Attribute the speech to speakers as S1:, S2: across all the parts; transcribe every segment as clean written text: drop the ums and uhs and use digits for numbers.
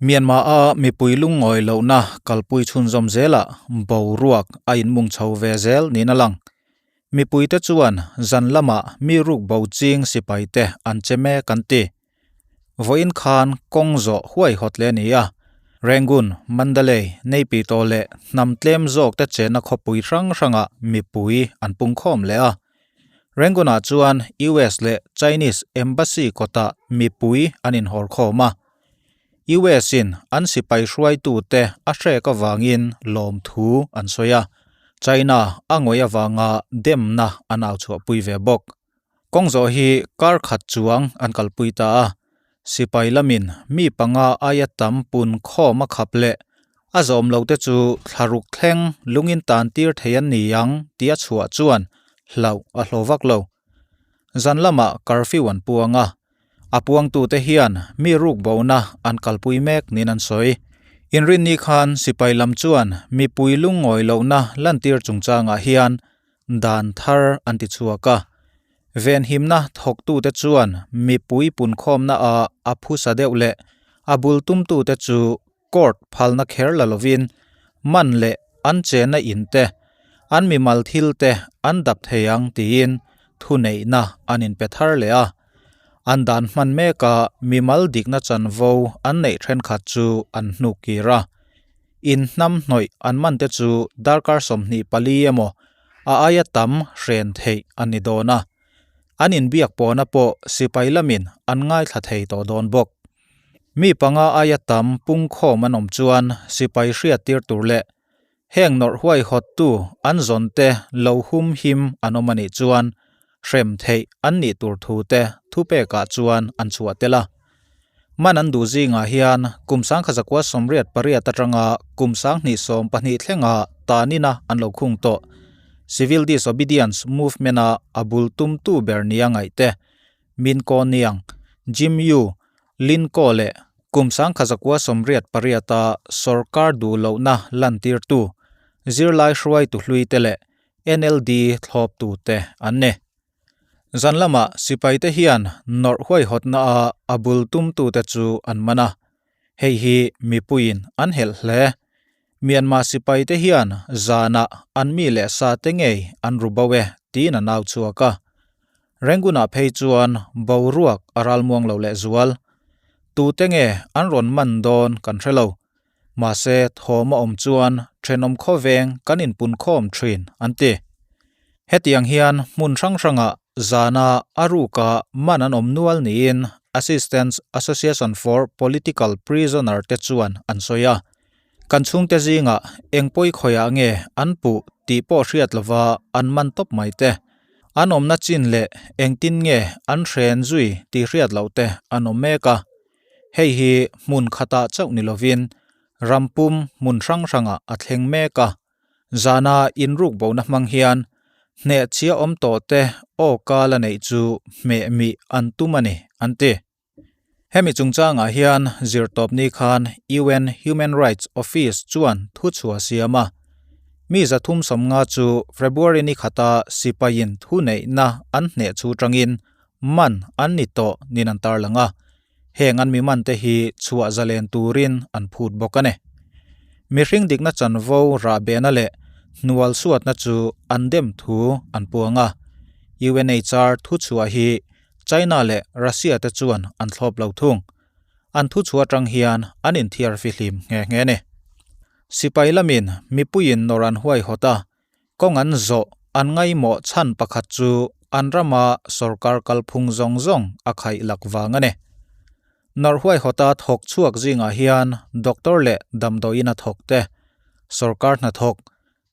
S1: Myanmar-a mipui lungngawi lohna kalpui chhunzawm zelah boruak a inmung chho ve zel niin a lang. Mipuite chuan zan lamah mi ruk bo ching sipaite an che mek an ti. Vawiin khan kawng zawh huaihawt leh a ni a, Rangoon, Mandalay, Naypyidaw leh hnam tlem zawkte chenna khawpui hrang hrangah mipui an pungkhawm leh a. Rangoon-ah chuan US leh Chinese Embassy kawtah mipui an inhawrkhawm a. US-in an sipai hruaitute a hrek avangin lawmthu an sawi a, China a ngawih avanga demna an au chhuahpui ve bawk. Kawng zawh hi kar khat chuang an kalpui ta a, sipai lamin mi panga aia tam pun khawm a khap leh a zawm lote chu thlaruk thleng lungin tan tir thei an ni ang tih a chhuah chuan hlauh a hlaw vak lo. Zan lamah curfew an puang a, A puangtute hian mi rukbona an kalpui mek niin an sawi. Inrinni khan sipai lam chuan mipui lungngawi lohna lantir chungchangah hian dan thar an ti chhuak a. Venhimna thawktute chuan mipui punkhawmna ah a phusa deuh leh a bul tumtute chu court phalna kher la lovin man leh an chenna in te, an mimal thil te an dap thei ang tiin thuneihna an inpe thar leh a. An dan hman meka mimal dikna chanvo an neih thenkhat chu an hnuk kir a. In hnam hnawih an man te chu darkar 24 emaw a aia tam hren theih a ni dawn a. An inbiak pawhna pawh sipai lamin an ngaithla thei tawh dawn bawk. Mi panga aia tam pungkhawm an awm chuan sipai hriattir tur leh heng nawrh huaihawttu an zawn te lo hum him an awm a nih chuan hrem theih an nih tur thu te thupekah chuan an chhuah tel a. Man an duh zingah hian kum 1988 atanga kum 2012 thlenga tanina an lo khung tawh Civil Disobedience Movement-a a bul tumtu ber nia ngaih te Min Ko Niang, Jim Yu, Lin Ko leh kum 1988-a sorkar duh lohna lantirtu, zirlai hruaitu hluite leh NLD thlawptute an ni. Zan lamah sipaite hian nawrh huaihawtna-a a bul tumtute chu an man a, hei hi mipuiin an helh hle. Myanmar sipaite hian zanah an mi leh sate ngei an ru bo e tiin an au chhuak a. Rangoon-ah phei chuan boruak a ralmuang lo lehzual. Tute nge an rawn man dawn kan hre lo. Mahse thawm a awm chuan thenawm khawveng kan inpunkhawm thin an ti. Hetiang hian hmun hrang hrangah zana a ruka man an awm nual niin Assistance Association for Political Prisoner te chuan an sawi a. Kan chhungte zingah eng pawi khawiah nge an puh tih pawh hriat lova an man tawp mai te, an awmna chin leh engtin nge an hren zui tih hriat loh te an awm mek a. Hei hi hmun khatah chauh ni lovin ram pum hmun hrang hrangah a thleng mek a. Zana inruk bona hmang hian hnehchhia awm tawh te awka la neih chu hmeh mih an tum a ni, an ti. Hemi chungchangah hian zirtawpni khan UN Human Rights Office chuan thuchhuah siam a, mi 350 chu February ni khata sipaiin thuneihna an hneh chu tangin man an ni tawh nin an tarlang a, heng an mi mante hi chhuah zalen turin an phut bawk a ni. Mihring dikna chanvo rahbehna leh hnual suatna chu an dem thu an puang a, UNHR thuchhuah hi China leh Russia te chuan an thlawp lo thung. An thuchhuah atang hian an inthiar fihlim nghe nghe a ni. Sipai lamin mipuiin nawr an huaihawt a, kawng an zawh an ngaihmawh chhan pakhat chu an rama sorkar kalphung zawng zawng a khaih lak vang a ni. Nawr huaihawta thawk chhuak zingah hian doctor leh damdawiin a thawk te, sorkar hnathawk,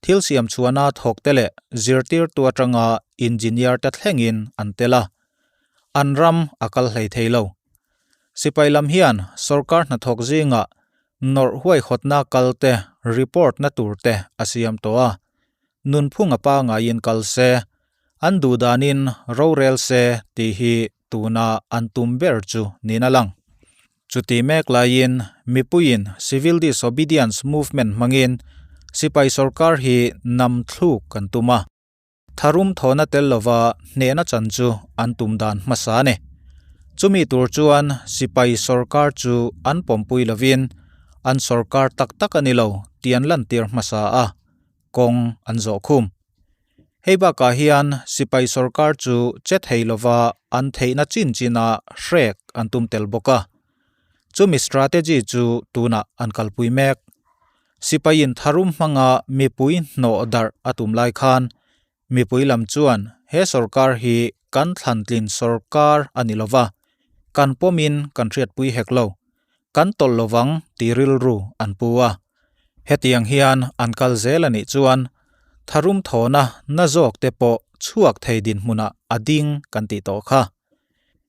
S1: Thil siam chhuahna thawkte leh zirtirtu atanga engineer te thlengin an tel a, an ram a kal hlei thei lo. Sipai lam hian sorkar hnathawk zingah nawrh huaihawtna kal te report na tur te a siam tawh a, nunphung a pangaiin kal se, an duhdanin rorel se tih hi tuna an tum ber chu niin a lang. Chuti mek laiin mipuiin Civil Disobedience Movement hmangin sipai sorkar hi nam thluk kan tum a. Tharum thawhna tel lova hnehna chan chu an tum dan hmasa a ni. Chumi tur chuan sipai sorkar chu an pawmpui lovin an sorkar tak tak a ni lo tih an lantir hmasa a, kawng an zawh khum. Hei bakah hian sipai sorkar chu che thei lova an theihna chin china hrek an tum tel bawk a. Chumi strategy chu tunah an kalpui mek. Sipaiin tharum hmanga mipui hnawh darh a tum lai khan Mipui lam chuan he sorkar hi kan thlantlin sorkar a ni lova, kan pawmin kan hriatpui hek lo, kan tawlh lovang tih rilru an pu a. Hetiang hian an kal zel a nih chuan tharum thawhna na zawk te pawh chhuak thei dinhmunah a ding kan tih tawh kha.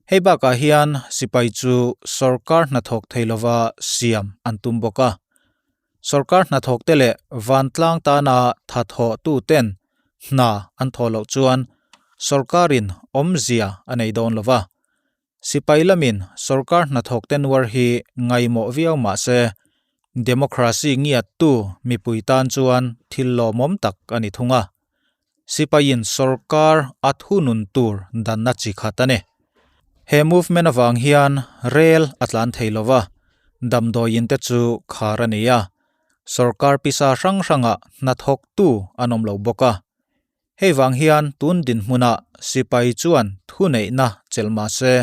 S1: Hei bakah hian sipai chu sorkar hnathawk thei lova siam an tum bawk a. Sorkar hnathawkte leh vantlang tana thathawhtuten hna an thawh loh chuan sorkarin awmzia a nei dawn lo va. Sipai lamin sorkar hnathawkte nuar hi ngaimawh viau mah se, democracy ngiattu mipui tan chuan thil lawmawm tak a ni thung a. Sipaiin sorkar a thunun tur danna chi khat a ni. He movement avang hian rel a tlan thei lo va, damdawiin te chu khar a ni a, sorkar pisa hrang hrangah hnathawktu an awm lo bawk a. Hei vang hian tun dinhmunah sipai chuan thuneihna chelh mah se,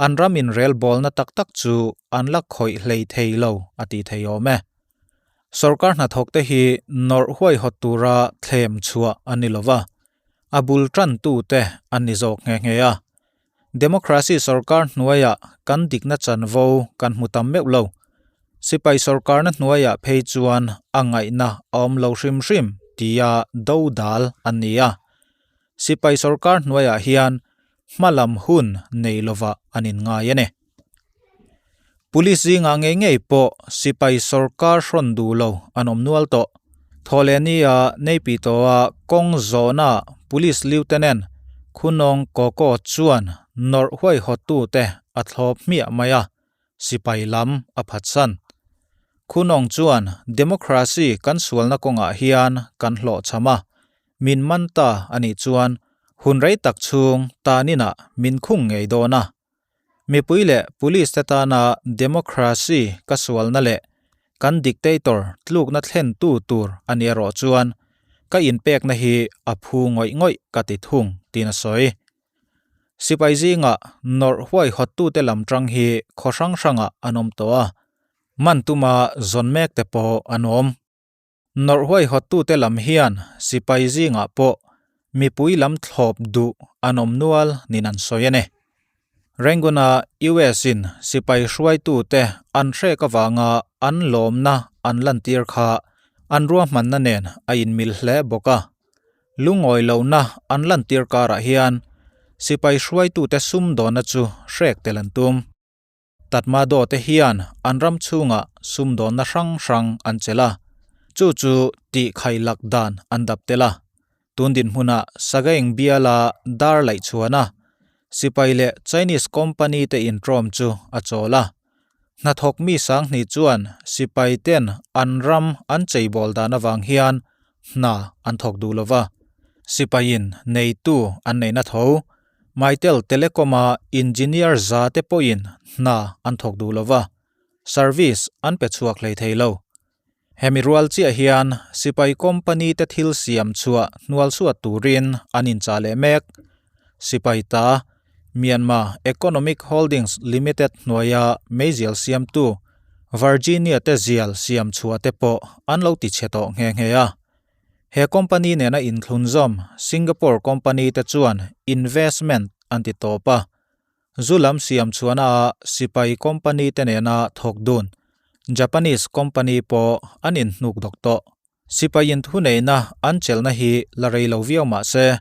S1: an ram inrelbawlna tak tak chu an la khawih hlei thei lo a tih thei awm e. Sorkar hnathawkte hi nawrh huaihawt tura thlem chhuah an ni lova, a bul tantute an ni zawk nghe nghe a. Democracy sorkar hnuaiah kan dikna chanvo kan hmu tam meuh lo. Sipai sorkarna hnuaiah phei chuan a ngaihna a awm lo hrim hrim tia dodal an ni a. Sipai sorkar hnuaiah hian hmalam hun nei lovah an inngai a ni. Police zingah ngei ngei pawh sipai sorkar hrawn duh lo an awm nual tawh. Thawhlehnia Neipi tawha kawng zawhna Police Lieutenant Khunawng Koko chuan nawrh huaihawttute a thlawp hmiah mai a, sipai lam a phatsan. Khunawng chuan Democracy kan sualna kawngah hian kan hlawhchham a, min man ta a nih chuan hun rei tak chhung taninah min khung ngei dawn a. Mipui leh Police te tana democracy ka sualna leh kan dictator tlukna thlentu tur a ni erawh chuan ka inpekna hi a phu ngawih ngawih ka ti thung tiin a sawi. Sipai zingah nawrh huaihawttute lam tang hi khaw hrang hrangah an awm tawh a, man tuma zawn mek te pawh an awm. Nawrh huaihawttute lam hian sipai zingah pawh mipui lam thlawp duh an awm nual niin an sawi a ni. Rangoon-a US-in sipai hruaitute an hrek avanga an lawmna an lantir kha an ruahmanna nen a inmil hle bawk a. Lungawi lohna an lantir karah hian sipai hruaitute sumdawnna chu hrek tel an tum. Tatmadaw te hian an ram chhungah sumdawnna hrang hrang an chelh a, chu chu tih khailak dan an dap tel a. Tun dinhmunah Sagaing biala dar laih chhuan a, sipai leh Chinese company te intrawm chu a chawl a. Hnathawk mi sanghnih chuan sipai ten an ram an cheibawl dan avang hian hna an thawk duh lo va, sipaiin neitu an neihna tho Mytel Telecom-a engineer za te pawhin hna an thawk duh lo va, service an pe chhuak hlei thei lo. Hemi rual chiah hian sipai company te thil siam chhuah hnual suat turin an inchah leh mek. Sipai ta Myanmar Economic Holdings Limited hnuaia meizial siamtu Virginia te zial siam chhuah te pawh an lo tichhe tawh nghe nghe a. He company nena inthlunzawm Singapore company te chuan investment an ti tawp a, zu lam siam chhuahnaah sipai company te nena thawk dun Japanese company pawh an inhnuk dawk tawh. Sipai inthuneihna an chelhna hi la rei lo viau mah se,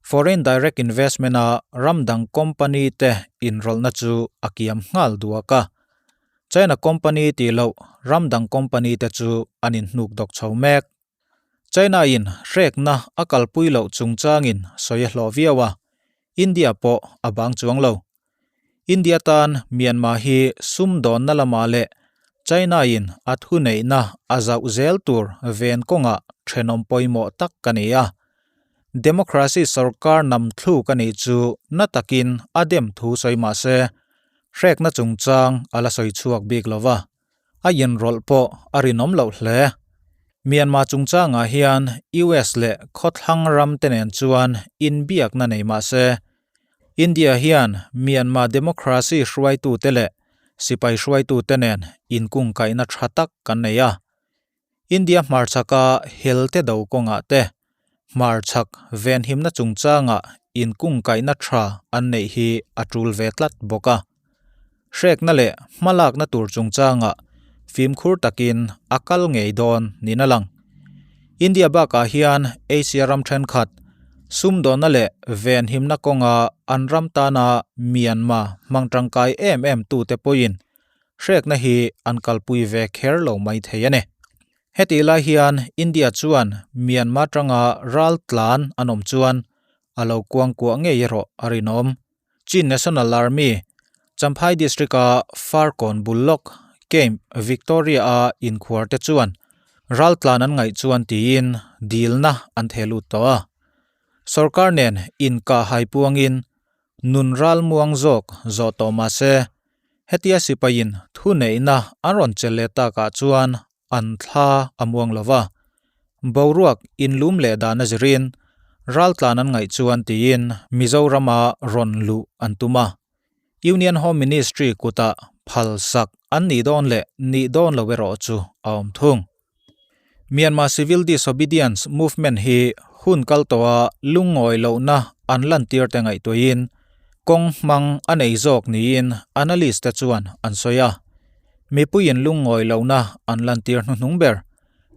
S1: foreign direct investment-a ram dang company te inrawlhna chu a kiam nghal duak a. China company tih loh ram dang company te chu an inhnuk dawk chho mek. China-in hrekna a kalpui loh chungchangin sawi a hlawh viau a, India pawh a bang chuang lo. India tan Myanmar hi sumdawnna lamah leh China-in a thuneihna a zauh zel tur ven kawngah thenawm pawimawh tak a ni a. Democracy sorkar nam thluk a nih chu na takin a dem thu sawi mah se. Hrekna chungchang a la sawi chhuak bik lo va, a inrawlh pawh a rinawm loh hle. Myanmar chungchangah hian US leh khawthlang ram te nen chuan inbiakna nei mah se, India hian Myanmar democracy hruaitute leh sipai hruaitute nen inkungkaihna tha tak kan nei a. India hmarchhaka helte do kawngah te, hmarchhak venhimna chungchanga inkungkaihna tha an neih hi a tul ve tlat bawk a. Hrekna leh hmalakna tur chungchanga fimkhur takin a kal ngei dawn niin a lang. India bakah hian Asia ram thenkhat, sumdawnna leh venhimna kawnga an ram tana Myanmar hmang tangkai em em tute pawhin hrekna hi an kalpui ve kher lo mai thei a ni. Hetih lai hian India chuan Myanmar tanga ral tlan an awm chuan a lo kuangkuah ngei erawh a rinawm. Chin National Army, Champhai District-a Farkawn bul lawk Camp Victoria-a inkhuar te chuan ral tlan an ngaih chuan tiin dilna an theh lut tawh a. Sorkar nen inkah haipuangin Nun ralmuang zawk zawh tawh mah se, hetia sipaiin thuneihna an rawn chelh leh takah chuan an thla a muang lo va. Boruak inlum leh dan a zirin raltlan an ngaih chuan tiin Mizorama rawn luh an tum a. Union Home Ministry kutah phalsak an nih dawn leh nih dawn lo erawh chu a awm thung. Myanmar Civil Disobedience Movement hi hun kal tawha lungngawi lohna an lantir te ngaihtuahin kawng hmang a nei zawk niin analyst te chuan an sawi a. Mipuiin lungngawi lohna an lantir hnuhnung ber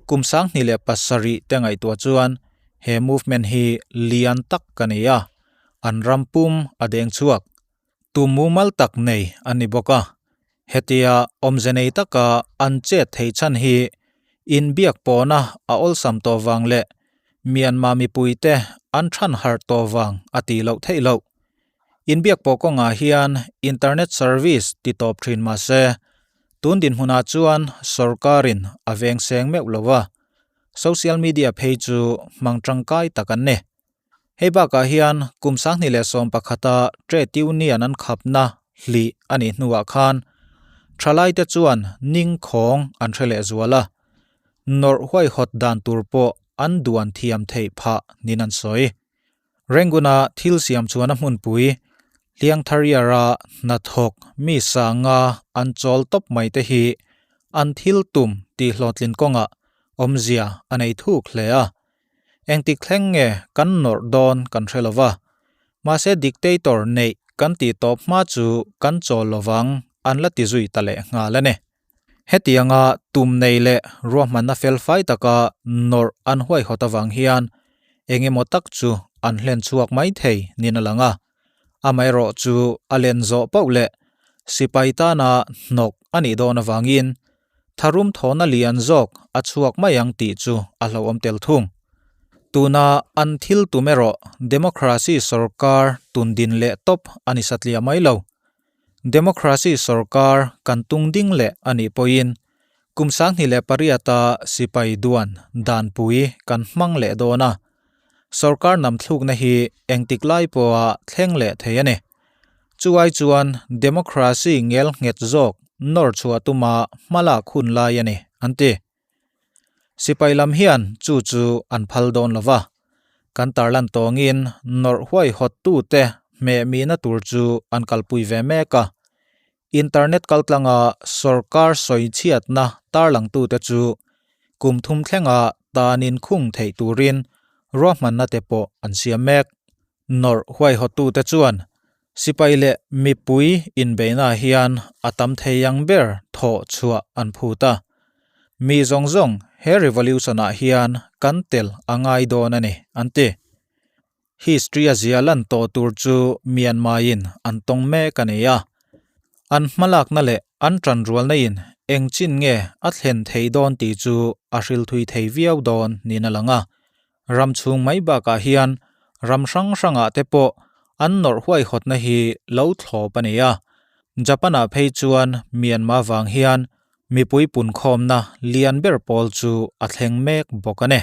S1: kum 2007 te ngaihtuah chuan he movement hi lian tak ka nei a, an ram pum a deng chhuak. Tum mumal tak nei an ni bawk a, hetia awmze nei taka an chet theih chhan hi inbiak pawhna a awlsam tawh vang leh Myanmar mipuite an than harh tawh vang a tih loh theih loh. Inbiak pawh kawngah hian internet service ti tawp thin mah se, tun dinhmunah chuan sorkarin a veng seng meuh lo a, social media phei chu hmang tangkai tak an ni. Hei bakah hian kum 2011 a Trade Union an khapna hlih a nih hnuah khan thalaite chuan ningkhawng an hre leh zual a, nawrh huaihawt dan tur pawh an duan thiam theih phah niin an sawi. Rangoon-a thil siam chuan a hmunpui Hliangthariara hnathawk mi sanga an chawl tawp mai te hi an thil tum tihhlawhtlin kawngah awmzia a nei thuk hle a. Engtik thleng nge kan nawrh dawn kan hre lo va, mahse dictator neih kan tih tawp hma chu kan chawl lo vang an la ti zui ta leh nghal a ni. Hetianga tum nei leh ruahmanna felfai taka nawrh an huaihawt avang hian eng emaw tak chu an hlen chhuak mai thei niin a lang a, amaherawh chu a len zawh pauh leh sipai tana hnawk a nih dawn avangin Tharum thawhna lian zawk a chhuak mai ang tih chu a hlauhawm tel thung. Tuna an thil tum erawh democracy sorkar tun din leh tawp a ni satliah mai lo. Democracy sorkar kan tung ding leh a nih pawhin kum 2008 a sipai duan danpui kan hmang leh dawn a, sorkar namthlukna hi engtik lai pawha thleng leh thei a ni. Chuai chuan democracy ngel nghet zawk nawr chhuah tuma hmalak hun lai a ni, an ti. Sipai lam hian chu chu an phal dawn lo va, kan tarlan tawngin nawrh huaihawttute hmeh mihna tur chu an kalpui ve mek a. Internet kaltlanga sorkar sawichhiatna tarlangtute chu kum thum thlenga tanin khung theih turin ruahmanna te pawh an siam mek. Nawrh huaihawttute chuan sipai leh mipui inbeihnaah hian a tam thei ang ber thawh chhuah an phut a. Mi zawng zawng he revolution-ah hian kan tel a ngai dawn a ni, an ti. History a zia lan tawh tur chu Myanmar-in an tawng mek a ni a. An hmalakna leh an tanrualna in eng chin nge a thlen thei dawn tih chu a hrilthui thei viau dawn niin a lang a. Ram chhung mai bakah hian ram hrang hrangah te pawh an nawrh huaihawtna hi lo thlawp a ni a. Japan-ah phei chuan Myanmar vang hian mipui punkhawmna lian ber pawl chu a thleng mek bawk a ni.